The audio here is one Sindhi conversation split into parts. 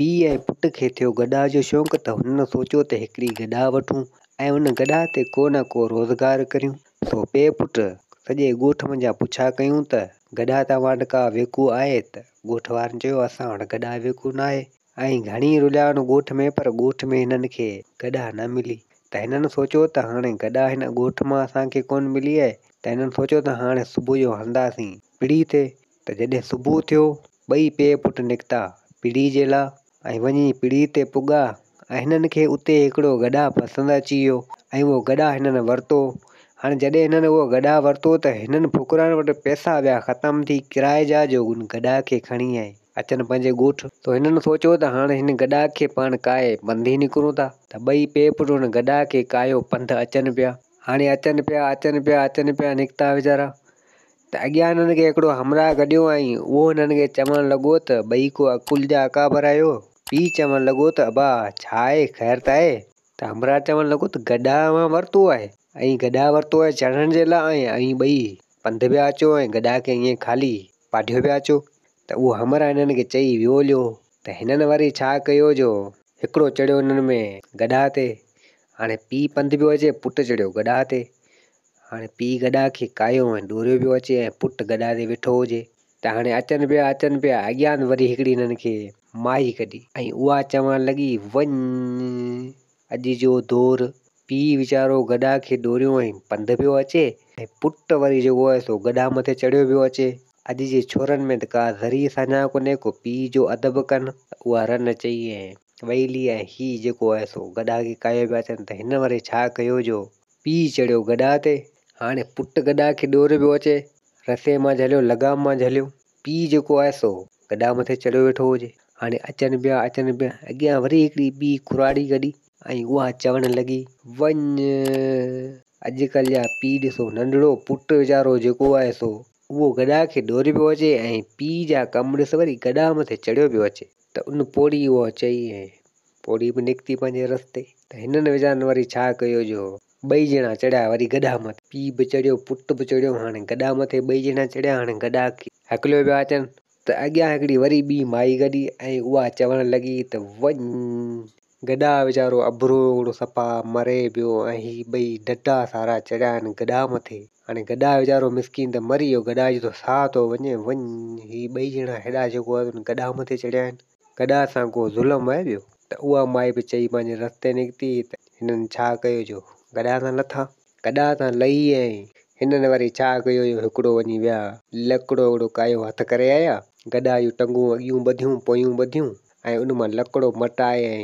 پيء ۽ پٽ کي ٿيو گڏاهه جو شوق ته هنن سوچيو ته هڪڙي گڏاهه وٺون ۽ ان گڏاهه تي ڪو نه ڪو روزگار ڪريون. سو پيء پٽ سڄي ڳوٺ منجهان پڇا ڪيون ته گڏاهه توهان وٽ ڪا ويڪو آهي ته ڳوٺ وارن چيو اسان وٽ گڏاهه ويڪو ناهي ۽ گهڻي رليا ان ڳوٺ ۾ پر ڳوٺ ۾ هنن کي گڏاهه نه ملي ته هنن سوچيو ته هاڻي گڏاهه هن ڳوٺ مان اسان کي ڪونه ملي آهي ته هنن سوچيو ته هاڻي صبح جو هلنداسين پڙي تي ته جڏهن صبح ٿيو ٻئي پيء پٽ نڪتا پڙي جي لا ۽ وڃي پڙي تي پڳا ۽ هنن کي اتي هڪڙو گڏاهه پسند اچي ويو ۽ اهو گڏاهه هنن ورتو. هاڻي جڏهن هنن اهو گڏاهه ورتو ته هنن ڦڪرن وٽ پئسا ويا ختم ٿي ڪرائي جا جو ان گڏاهه کي کڻي ۽ اچن پنهنجي ڳوٺ. سو هنن سوچيو ته هاڻي هن گڏاهه کي پاڻ ڪاهي پنڌ ئي نڪرون ٿا ته ٻئي پيء پٽ ان گڏاهه کي ڪاهيو پنڌ اچن پيا. هاڻي اچن پيا اچن پيا اچن پيا نڪتا ويچارا ته اڳيان هنن کي هڪڙو همراهه گڏيو ۽ اهو هنن کي چوڻ لڳو ته ٻئي ڪو عقل جا اڪابر آهيو؟ پيء چوڻ لڳو ته ابا ڇا آهي خير ته آهي؟ ته همراهه چوڻ لڳو ته گڏهه اوهان ورتو آهي ۽ گڏهه ورتو آهي چڙهڻ جي لاء ۽ اوهين ٻئي پنڌ پيا اچو ۽ گڏهه کي ائين خالي پاڍيو پيا اچو ته اهو همراهه هنن کي چئي ويو هليو ته هنن وري ڇا ڪيو جو هڪڙو چڙهيو هنن ۾ گڏهه تي هاڻي پيء پنڌ پيو اچي پٽ چڙهيو گڏهه تي هاڻي پيء گڏهه کي ڪاهيو ۽ ڏوريو پيو اچي ۽ پٽ گڏهه تي ويٺو هجي ته هاڻي اچن پيا اچن پيا اڳيان وري هڪڙي هنن کي مائي ڪڍي ۽ اها چوڻ لڳي وڃ اڄ جو دور پيء ويچارو گڏهه کي ڏوريو ۽ پنڌ پيو اچي ۽ پٽ وري جيڪو آهي سو گڏهه مٿي چڙهيو پيو اچي. اڄ جي ڇورن ۾ ته ڪا ذري ساڃاهه ڪونهي ڪو پيء جو ادب ڪن. ته اها رن چئي ۽ ويلي ۽ هي جيڪو آهي سو گڏهه کي ڪاهيو پيا اچن ته هن وري ڇا ڪيو جو پيء چڙهيو گڏهه تي. هاڻي پٽ گڏهه کي ڏوريو پيو اچي. رسي مان جهليو لگام مان جهليو. پيء جيڪو آهي سو گڏهه مٿي چڙهيو ويٺو هجي. هاڻي اچن پيا اچن پيا اڳيان وري هڪڙي ٻي ڪراڙي گڏي ۽ اها چوڻ لڳي، وڃ اڄڪلهه جا پيء ڏسو ننڍڙو پٽ ويچارو جيڪو آهي سو اهو گڏهه کي ڏوري پيو اچي ۽ پيء جا ڪم ڏس وري گڏهه مٿي چڙهيو پيو اچي. ته ان پوڙهي اهو چئي ۽ پوڙهي به نڪتي پنهنجي رستي ته هنن ويچارن وري ڇا ڪيو جو ٻئي ڄڻا چڙهيا وري گڏهه مٿي. پيء به چڙهيو پٽ به چڙهيو هاڻي گڏهه مٿي ٻئي ڄڻا چڙهيا هاڻي گڏهه کي هڪليو پيا اچن ته اڳيان هڪڙي وري ٻي مائي گڏي ۽ اها چوڻ لڳي ته وڃ گڏاهه ويچارو اڀرو هڪڙو صفا مري پيو ۽ هي ٻئي ڊڊا سارا چڙهيا آهن گڏاهه مٿي. هاڻي گڏاهه ويچارو مسڪين ته مري ويو، گڏاهه جو ته ساهه ٿو وڃي، وڃ هي ٻئي ڄڻا هيڏا جيڪو آهي سو گڏاهه مٿي چڙهيا آهن. گڏاهه سان ڪو ظلم آهي ٻيو؟ ته اها مائي به چئي پنهنجي رستي نڪتي ته هنن ڇا ڪيو جو گڏاهه تان لٿا. گڏاهه تان لهي ۽ هنن وري ڇا ڪيو جو هڪڙو وڃي ويا لڪڙو هڪڙو ڪايو هٿ ڪري آيا. گڏاهه جون ٽنگون اڳيون ٻڌيون پويون ٻڌيون ۽ ان مان لڪڙو مٽائي ۽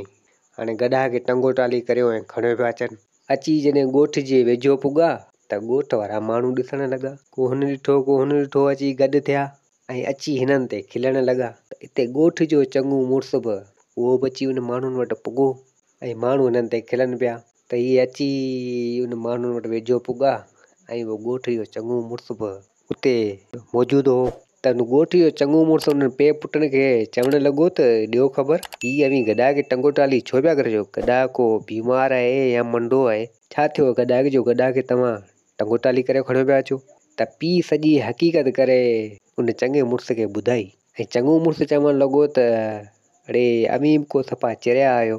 هاڻي گڏاهه کي ٽنگو ٽالي ڪريو ۽ کڻيو پيا اچن. اچي جڏهن ڳوٺ جي ويجهو پڳا ته ڳوٺ وارا ماڻهو ڏسڻ لڳا. ڪو هن ڏٺو ڪو هن ڏٺو اچي گڏ ٿيا ۽ اچي هنن تي کلڻ لڳا ته اتي ڳوٺ جو چڱو مڙس به اهو به اچي ان ماڻهن وٽ پڳو ۽ ماڻهو هنن تي کلن پيا ته هي اچي ان ماڻهن وٽ ويجهو پڳا ۽ اهو ڳوٺ جو چڱو مڙس به اتي موجود هو ته ان ڳوٺ جو چڱو مڙس انهن پيء پٽن کي چوڻ لڳو ته ڏيو خبر هي اوهين گڏاهه کي ٽنگو ٽالي ڇو پيا ڪري ڇو گڏاهه ڪو بيمار آهي يا منڊو آهي ڇا ٿيو گڏاهه کي جو گڏاهه کي توهان ٽنگو ٽالي ڪري کڻيو پيا اچو ته پيء سڄي حقيقت ڪري ان چڱي مڙس کي ٻڌائي ۽ چڱو مڙس چوڻ لڳو ته اڙي اوهين به ڪو صفا چريا آهيو.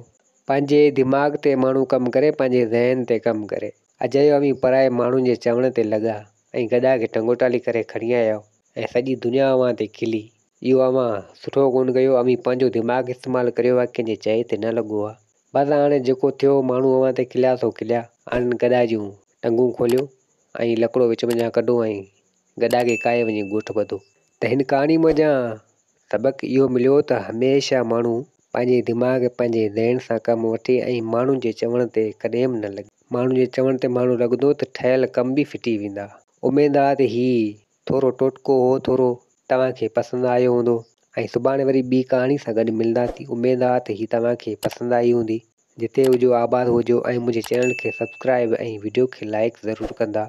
پنهنجي دماغ تي ماڻهو ڪم ڪري پنهنجي ذهن تي ڪم ڪري. اجايو اوهين پرائي ماڻهن جي چوڻ تي لڳا ۽ گڏاهه کي ٽنگوٽالي ڪري کڻي آيا ۽ سڄي دنيا اوهان تي کلي. اهو اوهان سٺو ڪونه ڪيو. اوهين پنهنجو دماغ استعمال ڪريو ها ڪنهن جي چئي تي نه لڳو ها. بس هاڻي جيڪو ٿيو ماڻهو اوهان تي کليا سو کليا. هاڻي گڏاهه جون ٽنگون کوليو ۽ لڪڙو وچ منجهان ڪڍو ۽ گڏاهه کي ڪاهي وڃي ڳوٺ ٻڌو. ته هن ڪهاڻي منجهان سبق اهو مليو ته هميشه ماڻهو پنهنجي دماغ پنهنجي ذهن سان ڪم وٺي ۽ ماڻهن جي چوڻ تي ڪڏهن به نه لڳي. ماڻهن جي چوڻ تي ماڻهو لڳندو ته ٺهيل ڪم به ڦٽي ويندا. اميد آ ته هي ٿورو ٽوٽڪو هو ٿورو توهان کي پسند آيو هوندو ۽ سڀاڻي وري ٻي ڪهاڻي سان گڏ ملنداسين اميد آ ته هي توهان کي پسند آئي هوندي. جتي هجو آباد هجو ۽ منهنجي چينل کي سبسڪرائب ۽ وڊيو کي لائيڪ ضرور ڪندا.